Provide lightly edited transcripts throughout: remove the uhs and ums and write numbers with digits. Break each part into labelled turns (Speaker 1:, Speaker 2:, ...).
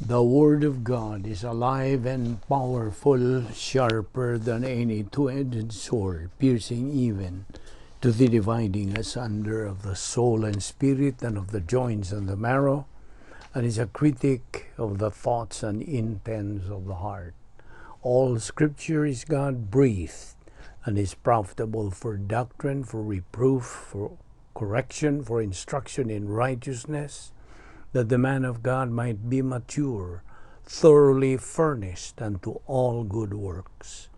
Speaker 1: The Word of God is alive and powerful, sharper than any two-edged sword, piercing even to the dividing asunder of the soul and spirit and of the joints and the marrow, and is a critic of the thoughts and intents of the heart. All Scripture is God-breathed and is profitable for doctrine, for reproof, for correction, for instruction in righteousness, that the man of God might be mature, thoroughly furnished unto all good works.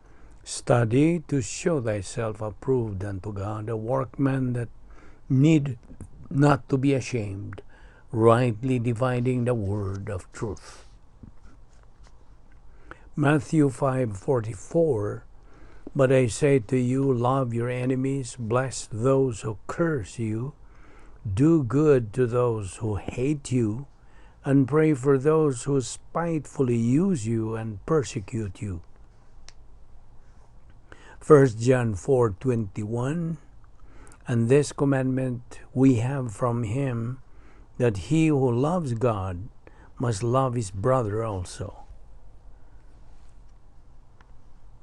Speaker 1: Study to show thyself approved unto God, a workman that need not to be ashamed, rightly dividing the word of truth. Matthew 5:44. But I say to you, love your enemies, bless those who curse you, do good to those who hate you, and pray for those who spitefully use you and persecute you. 1 John 4:21. And this commandment we have from him, that he who loves God must love his brother also.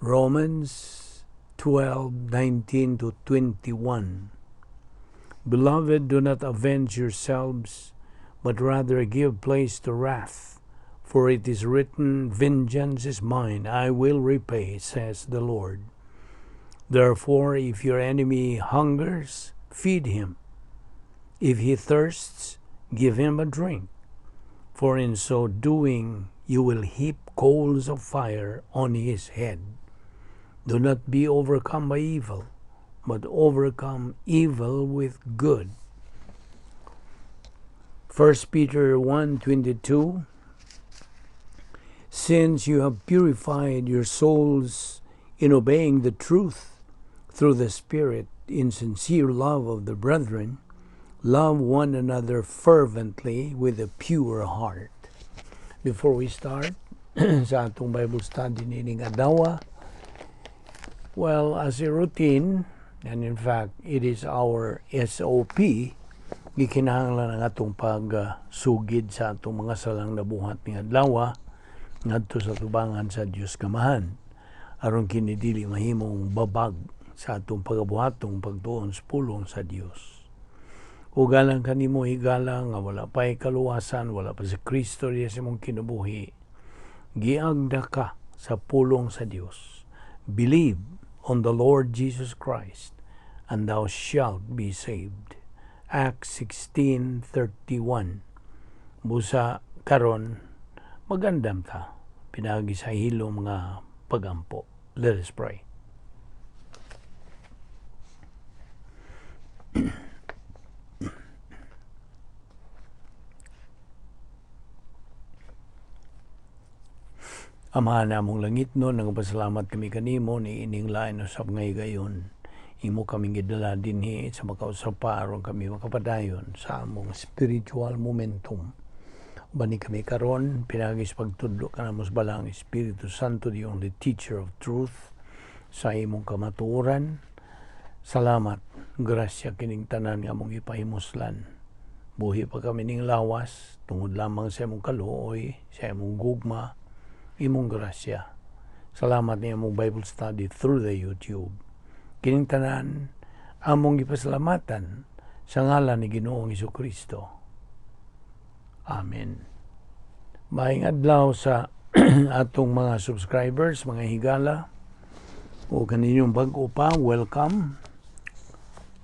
Speaker 1: Romans 12:19 to 21. Beloved, do not avenge yourselves, but rather give place to wrath. For it is written, "Vengeance is mine, I will repay, says the Lord." Therefore, if your enemy hungers, feed him. If he thirsts, give him a drink. For in so doing, you will heap coals of fire on his head. Do not be overcome by evil, but overcome evil with good. 1 Peter 1:22. Since you have purified your souls in obeying the truth through the Spirit in sincere love of the brethren, love one another fervently with a pure heart. Before we start sa atong Bible study nining adlaw, well, as a routine, and in fact, it is our SOP, gikinahanglan ang atong pagsugid sa atong mga salang nabuhat ning adlaw ngadto sa tubangan sa Dios Kamahan, aron kini dili mahimong babag sa atong pagabuhatong pagtuon sa pulong sa Dios. O galang kanimo, higala, nga wala pa'y kaluwasan, wala pa si Kristo diya sa imong kinabuhi, giagda ka sa pulong sa Dios. Believe on the Lord Jesus Christ and thou shalt be saved. Acts 16:31. Busa karon magandam ta pinaagi sa hilom nga pagampo. Let us pray. Amahan namong langitnon, nagpasalamat kami kanimo ni ining lain usab nga higayon. Imo kaming gidala dinhi sa makausap pa aron kami makapadayon sa among spiritual momentum. Bani kami karon pinaagi sa pagtudlo kanamo sa Balaang Espiritu Santo, the only teacher of truth, sa imong kamatuoran. Salamat, grasya kining tanan nga among ipahimuslan. Buhi pa kami ning lawas tungod lamang sa imong kaluoy, sa imong gugma, imong grasya. Salamat ni among Bible study through the YouTube. Kining tanan among gipasalamatan sa ngalan ni Ginoong Kristo. Amen. Maayong adlaw sa atong mga subscribers, mga higala, o kaninyong bag-o pa, welcome.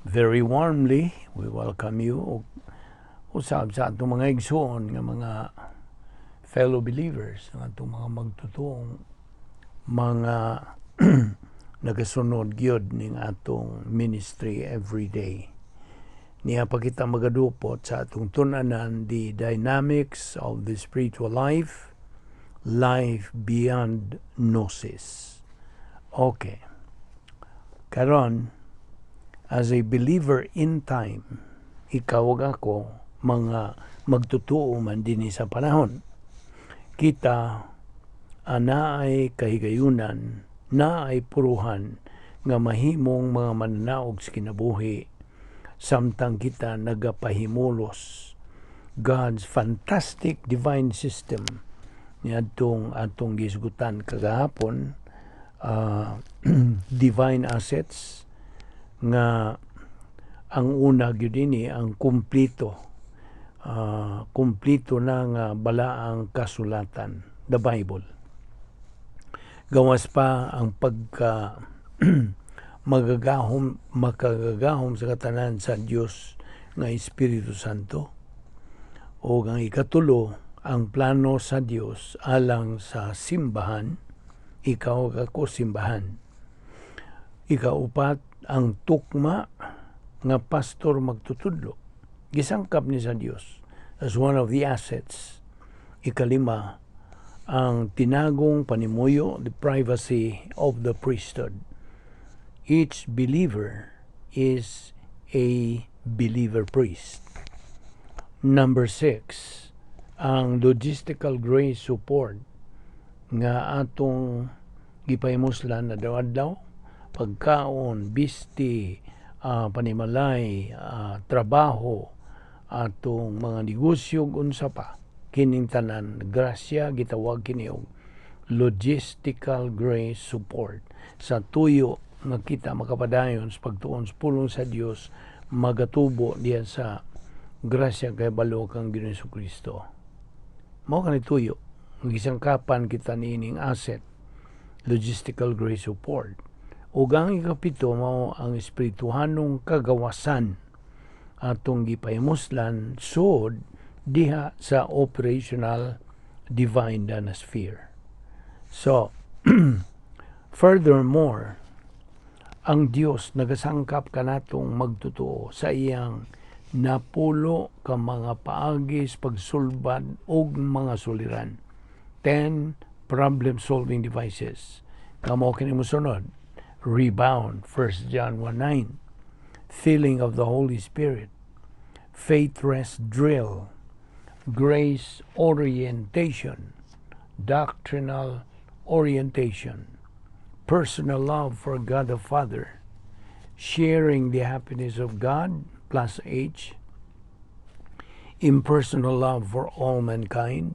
Speaker 1: Very warmly, we welcome you. O usab sa atong mga igsuon nga mga fellow believers, ang atong mga magtutuong mga nagasunod gyud ning atong ministry every day. Niya pa kita magadupot sa atong tun-anan, the dynamics of the spiritual life, life beyond gnosis. Okay. Karon, as a believer in time, ikaw ug ako, mga magtutuo man dinhi sa panahon. Kita anaay kahigayunan, naay puruhan nga mahimong mga mananaog sa kinabuhi samtang kita nagapahimulos. God's fantastic divine system Niadtong atong gisgutan kagahapon, divine assets nga ang una gyud ini ang kumplito, kumplito na nga balaang kasulatan, the Bible. Gawas pa ang pagka magagahom, makagagahom sa katanan sa Dios nga Espiritu Santo. O ang ikatulo, ang plano sa Dios alang sa simbahan, ikaw ako simbahan. Ikaupat, ang tukma nga pastor magtutudlo. Gisangkap ni sa Dios as one of the assets. Ikalima, ang tinagong panimuyo, the privacy of the priesthood. Each believer is a believer priest. Number six, ang logistical grace support nga atong gipahimuslan na adlaw, pagkaon, bisti, panimalay, trabaho, atong mga negosyo, unsa pa. Kining tanan, grasya, gitawag kini og logistical grace support sa tuyo nga kita makapadayon sa pagtuon sa pulong sa Dios, magatubo diya sa grasya kay balo kang Ginoong Kristo. Mao kani tuyo gisangkapan kita niining asset, logistical grace support. Ug ang ikapito mao ang espirituhanong kagawasan atong gipahimuslan sud diha sa operational divine sphere. So, furthermore, ang Dios nagasangkap kanatong magtotoo sa iyang 10 ka mga paagi sa pagsulbad og mga suliran. 10 problem-solving devices. Kamo kini mosunod. Rebound, 1 John 1:9. Filling of the Holy Spirit. Faith rest drill. Grace orientation. Doctrinal orientation. Personal love for God the Father. Sharing the happiness of God plus H. Impersonal love for all mankind.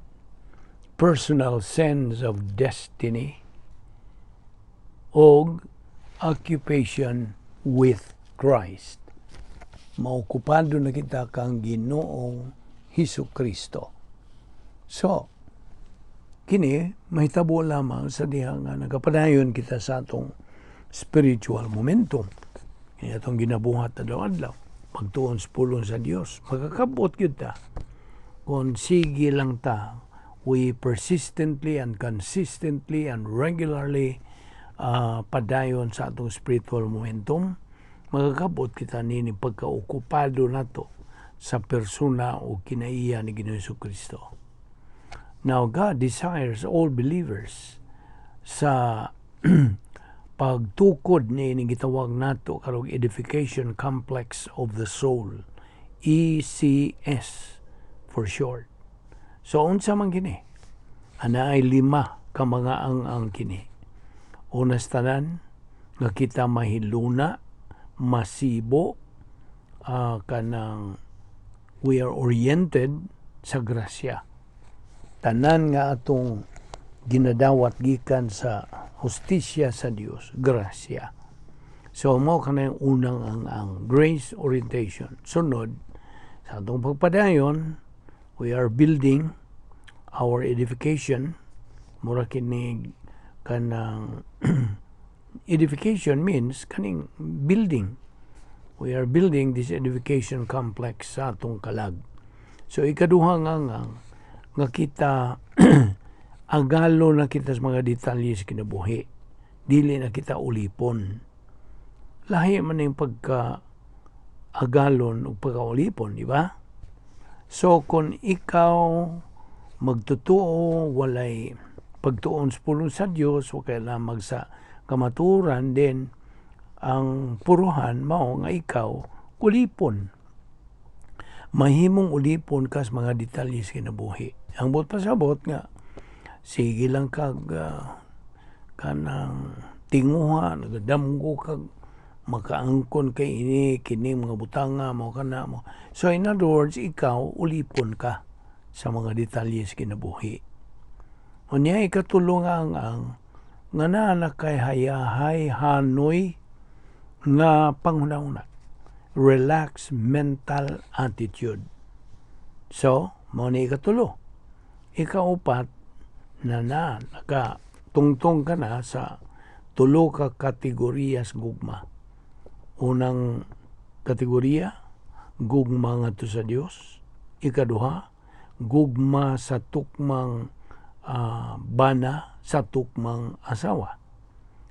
Speaker 1: Personal sense of destiny. Og occupation with Christ. Maokupado na kita kang Ginoong Hesus Kristo. So, kini mahitabo lamang sa diha nga nagapadayon kita sa atong spiritual momentum. Kini atong ginabuhat adlaw-adlaw. Pagtuon sa pulong sa Dios, makakabot gyud ta. Kung sige lang ta, we persistently and consistently and regularly padayon sa atong spiritual momentum, makakabot kita nini pagkaokupado nato sa persona o kinaiya ni Ginoong Kristo. Now, God desires all believers sa pagtukod ni ini gitawag nato karong edification complex of the soul, ECS for short. So unsa man kini? Ana ay lima ka mga ang-ang kini. Una sa tanan nga kita mahiluna, masibo, kanang we are oriented sa grasya. Tanan nga atong ginadawat gikan sa hustisya sa Dios, grasya. So mo kana yung unang ang grace orientation. Sunod, sa atong pagpadayon, we are building our edification. Mura kinig kanang edification means kaning building. We are building this edification complex sa atong kalag. So ikaduha nga nga kita agalo na kita sa mga detalye sa kinabuhi. Dili na kita ulipon. Lahi man yung pagka agalon o pagkaulipon, di ba? So kung ikaw magtotoo, walay pagtuon sa pulong sa Dios o kailangan magsa kamaturan din ang puruhan mao nga ikaw ulipon. Mahimong ulipon ka sa mga detalye sa kinabuhi. Ang buot pasabot nga sige lang kag kanang tinguha, nagadamgo kag makaangkon kay ini kini mga butanga mo kana mo. So in other words, ikaw ulipon ka sa mga detalye sa kinabuhi. Unya ikatulo nga ang nga naa na kay hayahay hanoy nga panghuna-huna. Relax mental attitude. So, mao ni ikatulo. Ikaupat na na naka tungtong ka na sa tulo ka kategoriyas gugma. Unang kategorya, gugma ngadto sa Dios. Ikaduha, gugma sa tukmang bana, sa tukmang asawa.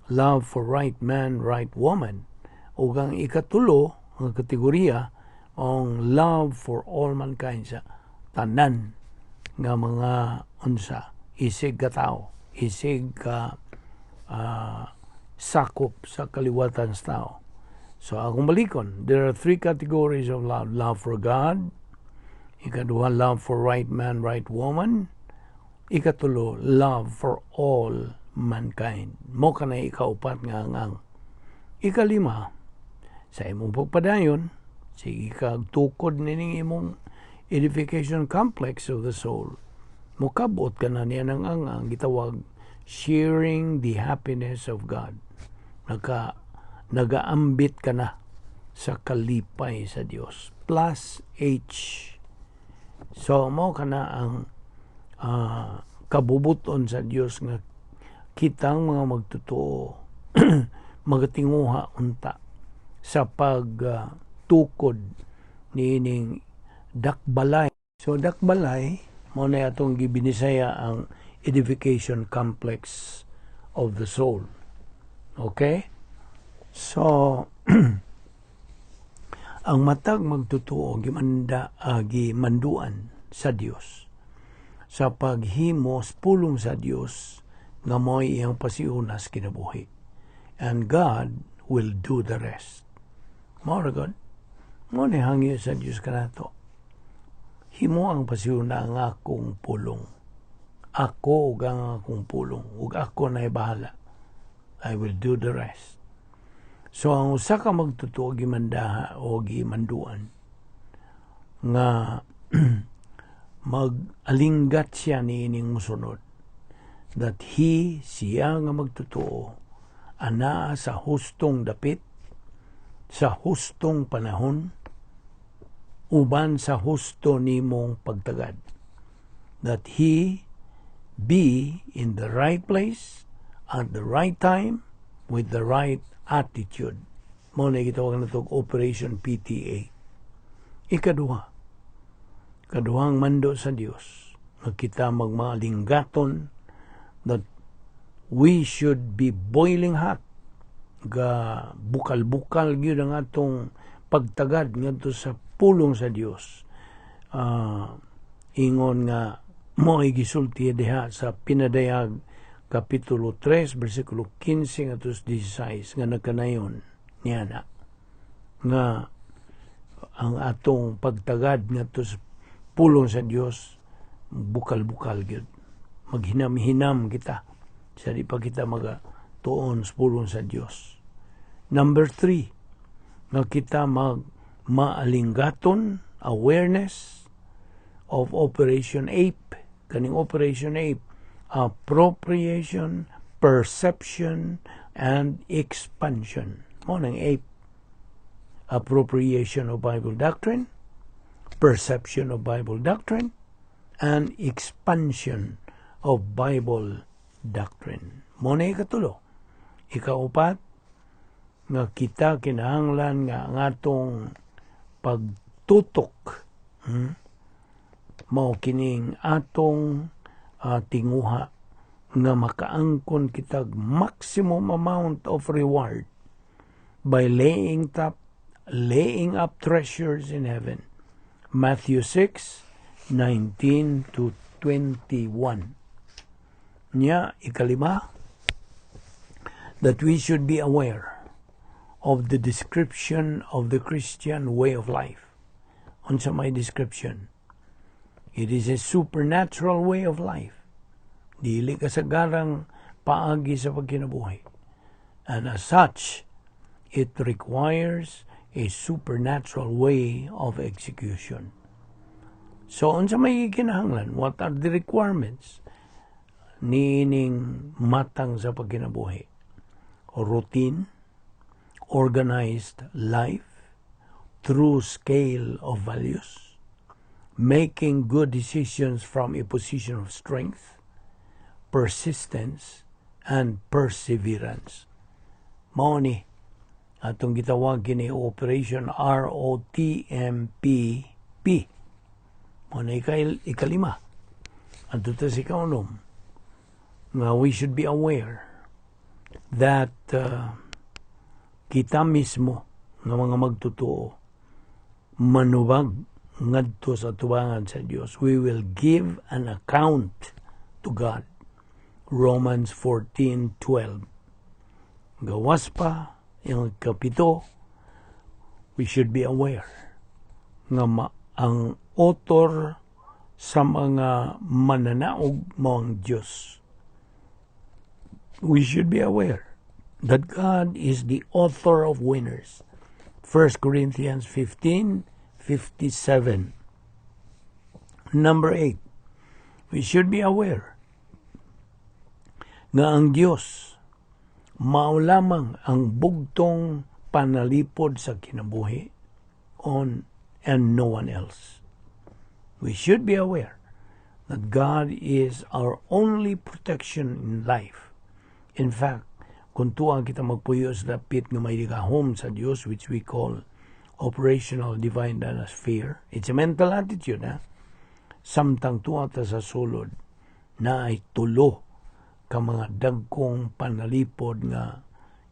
Speaker 1: Love for right man, right woman. Ug ang ikatulo nga kategorya, ang love for all mankind, sa tanan nga mga unsa isig ka tao, isig ka sakop sa kaliwatan sa tao. So akong balikon, there are three categories of love. Love for God, ikaduha, love for right man, right woman, ikatulo, love for all mankind. Mao kana ikaupat nga ang. Ikalima, sa imong pagpadayon, sige kag tukod nining imong edification complex of the soul. Mukabot ka na niya ng ang gitawag sharing the happiness of God. Nagaambit ka na sa kalipay sa Dios. Plus H. So mao kana ang kabubuton sa Dios nga kitang mga magtotoo magatinguha unta sa pagtukod niining dakbalay. So dakbalay mao na atong gibinisaya ang edification complex of the soul. Okay? So ang matag magtotoo gimanda gimanduan sa Dios sa paghimo pulong sa Dios nga mo'y iyang pasiunas kinabuhi. And God will do the rest. Mao ra God. Mao ni hangyo sa Dios kanato. Himo ang pasiuna ang akong pulong. Ako ug ang akong pulong ug ako na bahala. I will do the rest. So ang usa ka magtotoo gimandaha o gimanduan nga mag-alinggat siya niining musunod, that he, siya nga magtotoo, anaa sa hustong dapit sa hustong panahon uban sa husto nimong pagtagad, that he be in the right place at the right time with the right attitude. Mao na gitawag nato Operation PTA. Ikaduha, kaduhang mando sa Dios nga kita magmalinggaton, that we should be boiling hot, ga bukal-bukal gyud ang atong pagtagad ngadto sa pulong sa Dios, ingon nga mo'y gisulti diha sa Pinadayag kapitulo 3 bersikulo 15 ngadto 16 nga nagkanayon niya na nga ang atong pagtagad ngadto sa pulong sa Dios bukal-bukal gyud, maghinam-hinam kita sa di pa kita maga tuon sa pulong sa Dios. Number 3, nga kita mag maalinggaton, awareness of Operation APE. Kaning Operation APE, appropriation, perception, and expansion. Mao nang APE. Appropriation of Bible doctrine, perception of Bible doctrine, and expansion of Bible doctrine. Mao na ikatulo. Ikaupat, nga kita kinahanglan nga ang atong pagtutok, mao kining atong tinguha nga makaangkon kitag maximum amount of reward by laying up treasures in heaven. Matthew 6:19 to 21. Nya ikalima, that we should be aware of the description of the Christian way of life. Unsa may description? It is a supernatural way of life. Dili kasagarang paagi sa pagkinabuhi. And as such, it requires a supernatural way of execution. So, unsa may kinahanglan? What are the requirements? Niining matang sa pagkinabuhi: routine, organized life, true scale of values, making good decisions from a position of strength, persistence, and perseverance. Mao ni atong gitawag kini Operation ROTMPP. Mao na ikalima. Adto ta sa ikaunom nga we should be aware that kita mismo nga mga magtotoo manubag ngadto sa tubangan sa Dios. We will give an account to God. Romans 14:12. Gawas pa, yung kapito, we should be aware nga ang author sa mga mananaog mao ang Diyos. We should be aware that God is the author of winners. 1 Corinthians 15:57. Number 8, we should be aware nga ang Diyos mao lamang ang bugtong panalipod sa kinabuhi on and no one else. We should be aware that God is our only protection in life. In fact, kung tuwa kita magpuyo sa dapit nga may gahom sa Dios, which we call operational divine sphere, it's a mental attitude, ha? Samtang tuwa ta sa sulod, naay tulo ka mga dagkong panalipod nga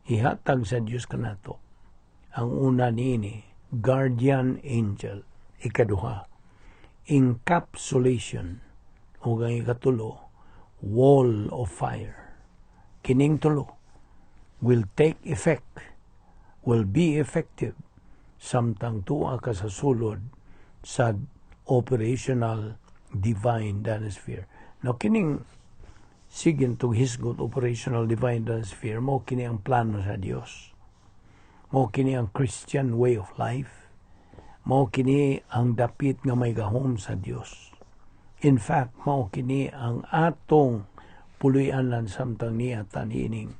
Speaker 1: ihatag sa Dios kanato. Ang una niini, guardian angel. Ikaduha, encapsulation. Ug ang ikatulo, wall of fire. Kining tulo will take effect, will be effective samtang tuwa ka sa sulod sa operational divine sphere. Now, kining sige tog hisgot operational divine sphere, mao kini ang plano sa Dios. Mao kini ang Christian way of life. Mao kini ang dapit nga may gahom sa Dios. In fact, mao kini ang atong puloy-anan samtang niya tanining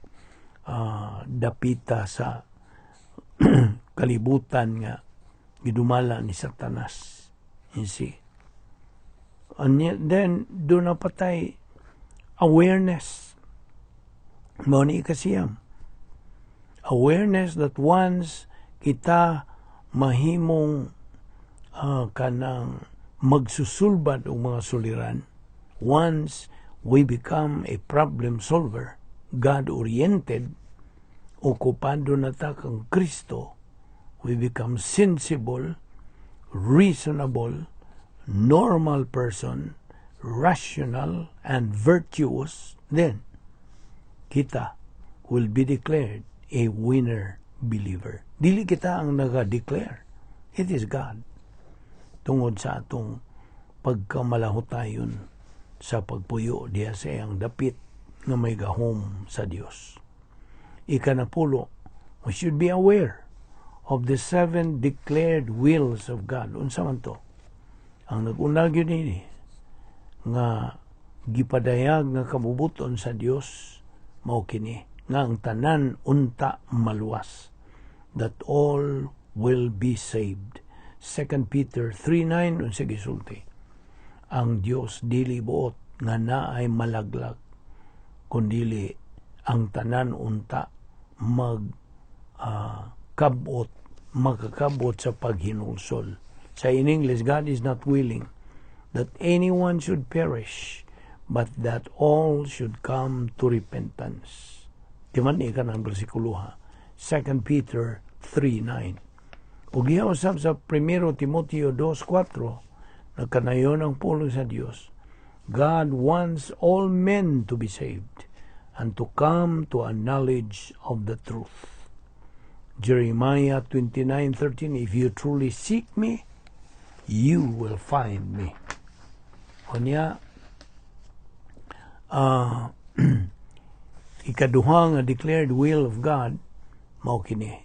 Speaker 1: dapita sa kalibutan nga gidumala ni Satanas. You see? And yet, then, duna pa tay awareness. Mao ni ikasiyam. Awareness that once kita mahimong kanang magsusulbad og mga suliran, once we become a problem solver, God-oriented, okupado na ta kang Kristo, we become sensible, reasonable, normal person, rational, and virtuous, then kita will be declared a winner believer. Dili kita ang naga-declare. It is God. Tungod sa atong pagkamalahutayon sa pagpuyo diha sa iyang dapit nga may gahom sa Dios. Ikanapulo, we should be aware of the seven declared wills of God. Unsa man to? Ang nag-una gyud nini nga gipadayag nga kabubuton sa Dios mao kini nga ang tanan unta maluwas, that all will be saved. 2 Peter 3:9. Unsa gisulti? Ang Dios dili buot nga naay malaglag, kundili ang tanan unta mag kabot, makakabot sa paghinulsol. Sa in English, God is not willing that anyone should perish, but that all should come to repentance. Di man ni kanang bersikulo, ha? 2 Peter 3:9. Ug usab sa 1 Timoteo 2:4, nagkanayon ang pulong sa Dios. God wants all men to be saved and to come to a knowledge of the truth. Jeremiah 29:13, "If you truly seek me, you will find me." Unya, ikaduha nga declared will of God mao kini: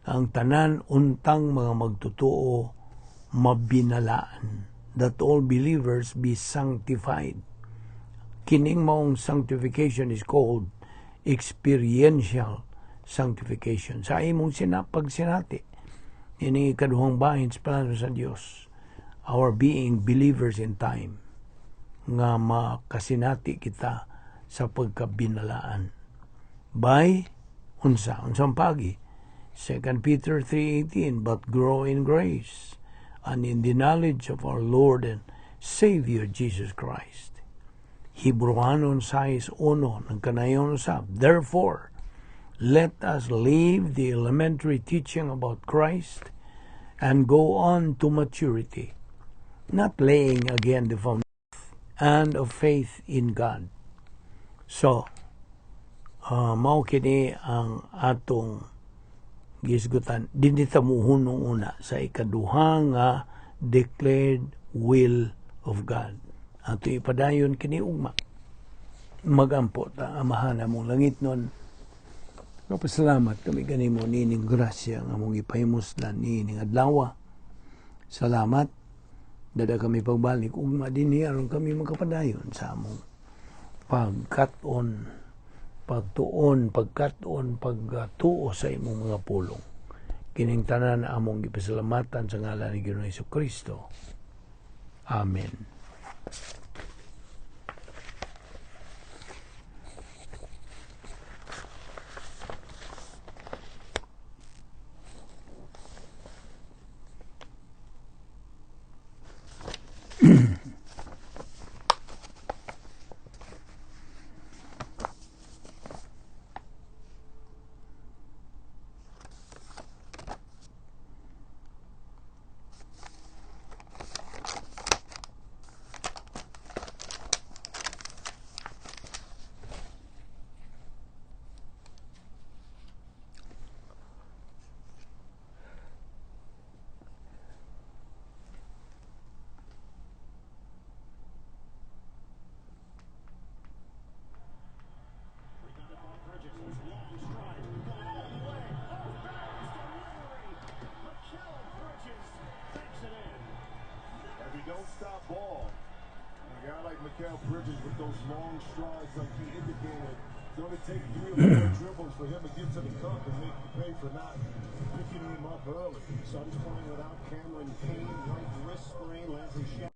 Speaker 1: ang tanan untang mga magtotoo mabinalaan, that all believers be sanctified. Kining maong sanctification is called experiential sanctification. Sa imong pagsinati, ini ikaduhang bahin sa plano sa Dios, our being believers in time, nga makasinati kita sa pagkabinalaan. By unsa? Unsang pagi? 2 Peter 3:18, "But grow in grace and in the knowledge of our Lord and Savior Jesus Christ." Hebrewanon 6:1, nagkanayon usab, "Therefore, let us leave the elementary teaching about Christ and go on to maturity, not laying again the foundation and of faith in God." So, mao kini ang atong gisgutan. Dinhi ta muhunong una sa ikaduha nga declared will of God. Ato ipadayon kini ugma. Magampo ta. Amahan among langitnon, kapasalamat kami kanimo nining grasya nga among ipahimuslan niining adlaw. Salamat. Dada kami pagbalik ugma dinhi aron kami makapadayon sa among pagkat-on, pagtuon, pagkat-on, pagtuo sa imong mga pulong. Kining tanan among gipasalamatan sa ngalan ni Ginoong Kristo. Amen.
Speaker 2: Long stride, going all the way. Off balance delivery. Mikal Bridges banks it in.
Speaker 3: If you don't stop ball, a guy like Mikal Bridges with those long strides like he indicated, it's going to take three or four dribbles for him to get to the cup and make you pay for not picking him up early.
Speaker 2: Suns playing without Cameron Payne, right wrist sprain. Landry Shamet.